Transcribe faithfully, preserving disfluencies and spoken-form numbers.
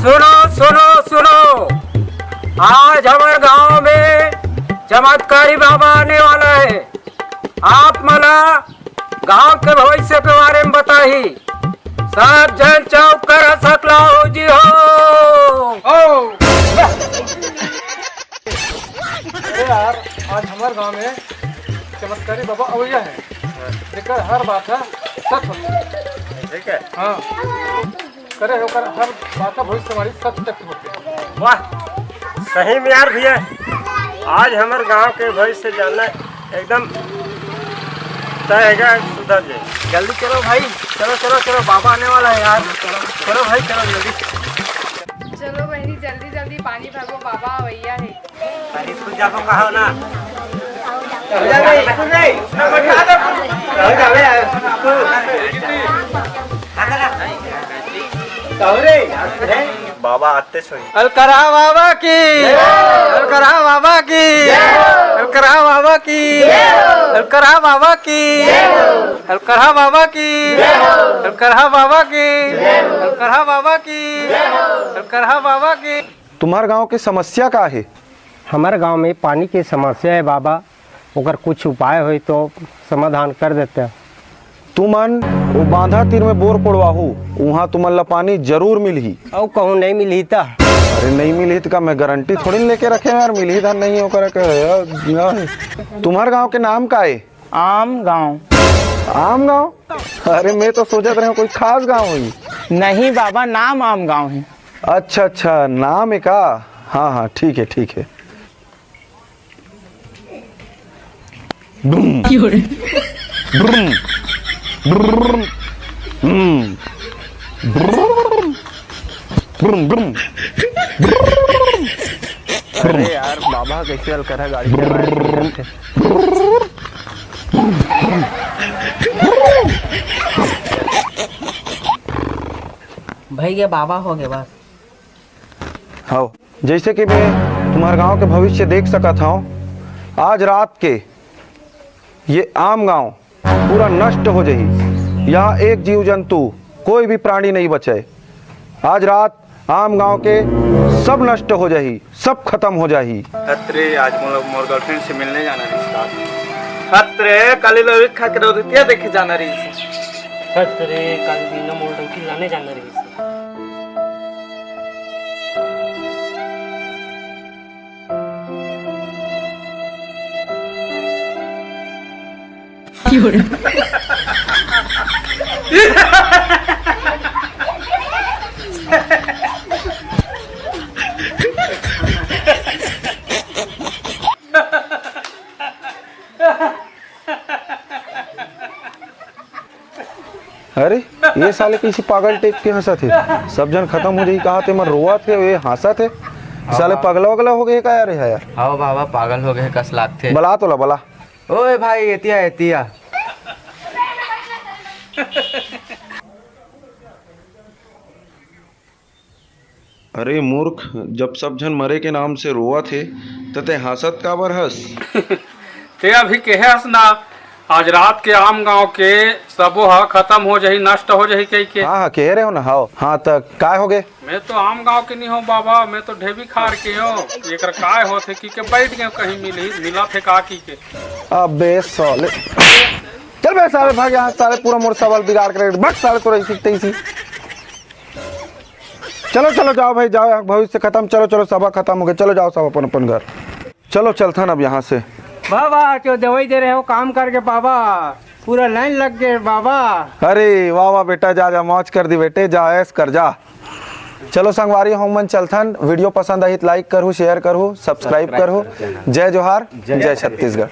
सुनो, सुनो, सुनो, आज हमर गांव में चमत्कारी बाबा आने वाला है। आप मन ला गांव के भविष्य के बारे में बताही। सब झन चौक कर सकला हो जी हो। अरे यार, आज हमर गांव में चमत्कारी बाबा अवैया है, जेकर हर बात है सच होथे। ठीक है। हाँ, करे ओकर हर बात भविष्यवाणी सच तक होथे। वाह, सही में यार भैया, आज हमर गांव के भविष्य जानना एकदम तय हैगा, सुधर जाए। जल्दी चलो भाई, चलो, चलो, चलो, बाबा आने वाला है यार। चलो भाई, चलो जल्दी। चलो बहनी, जल्दी जल्दी पानी भरबो, बाबा अवैया है। अरे स्कूल जाबो कहो ना। बाबा आते सोई। अलकरहा बाबा की, अलकरहा बाबा की, अलकरहा बाबा की, अलकरहा बाबा की, अलकरहा बाबा की, अलकरहा बाबा की, अलकरहा बाबा की, अलकरहा बाबा की। तुम्हार गांव के समस्या का हे? हमर गांव में पानी के समस्या है बाबा, ओकर कुछ उपाय होई तो समाधान कर देते। तुमन ओ बांधा तीर में बोर कोड़वाहू, उहाँ तुमन ला पानी जरूर मिलही। अउ कहूँ नहीं मिलही त? अरे नहीं मिलही त का मैं गारंटी थोड़ी न लेके रखे हँव यार, मिलही धन नहीं ओकर के। तुम्हार गांव के नाम का ए? आम गांव। आम गांव? अरे मैं तो सोचत रहे कोई खास गांव होही। नहीं बाबा, नाम आम गांव है। अच्छा अच्छा, नाम है का? हाँ हाँ, ठीक है ठीक है। डुम। ब्रुम। ब्रुम। हम्म। ब्रुम, ब्रुम। अरे यार, बाबा कैसे अलकरहा गाड़ी चला रहे हैं? भैया, बाबा हो गए बस। हाँ, जैसे कि मैं तुम्हार गांव के भविष्य देख सकत हँव, आज रात के ये आम गांव पूरा नष्ट हो जाही। यहाँ एक जीव जंतु, कोई भी प्राणी नहीं बचे। आज रात आम गांव के सब नष्ट हो जाही, सब खत्म हो जाही। हत रे, आज मोर, मोर गर्लफ्रेंड से मिलने जाना रिहिस। हत रे, काली लौरी खा के रौदतिया देखे जाना रिहिस। हत रे, काली बिना मोर डौकी लाने जाना रिहिस। अरे, ये साले कैसे पागल टाइप के हंसत हे? सब झन खत्म हो जाही कहा ते मन रोवत हे, ये हंसत हे। साले पागला वगला हो गए का यार, ये यार? हाँ बाबा, पागल हो गए कस लागथे। बला तो ला, बला। ओए भाई, एतिया, एतिया। अरे मूर्ख, जब सब झन मरे के नाम से रोवत हे, त तैं हांसत काबर हस? ते अभी केहे हस ना, आज रात के आम गांव के सबो ह खत्म हो जाही, नष्ट हो जाही कहिके। हाँ, हाँ, केहे रहे हो ना, हाव। हाँ, त काय हो गे? मैं तो आम गांव के नहीं हूँ बाबा, मैं तो ढेबी खार के हूँ। एकर काय होत हे कि के बैठ गए कहीं मिलही, मिलत हे का कि के। अबे साले, चल बे साले, भाग यहाँ, साले पूरा मोर सवाल बिगाड़ के रख, भाग साले, तोरा इसी तैसी। चलो, चलो, जाओ भाई, जाओ, यहाँ भविष्य खत्म। चलो, चलो, सभा खत्म हो गई, चलो, जाओ सब अपन, अपन घर। चलो, चलथन अब यहाँ से। वाह, वाह, जो दवाई दे रहे हो, काम करके बाबा, पूरा लाइन लग गए बाबा। अरे, वाह, वाह, बेटा, जा, जा, मौज कर दी बेटे, जा, ऐश कर, जा। चलो संगवारी, हम मन चलथन। वीडियो पसंद आही त like करहु, share करहु, subscribe करहु। जय जोहार, जय छत्तीसगढ़।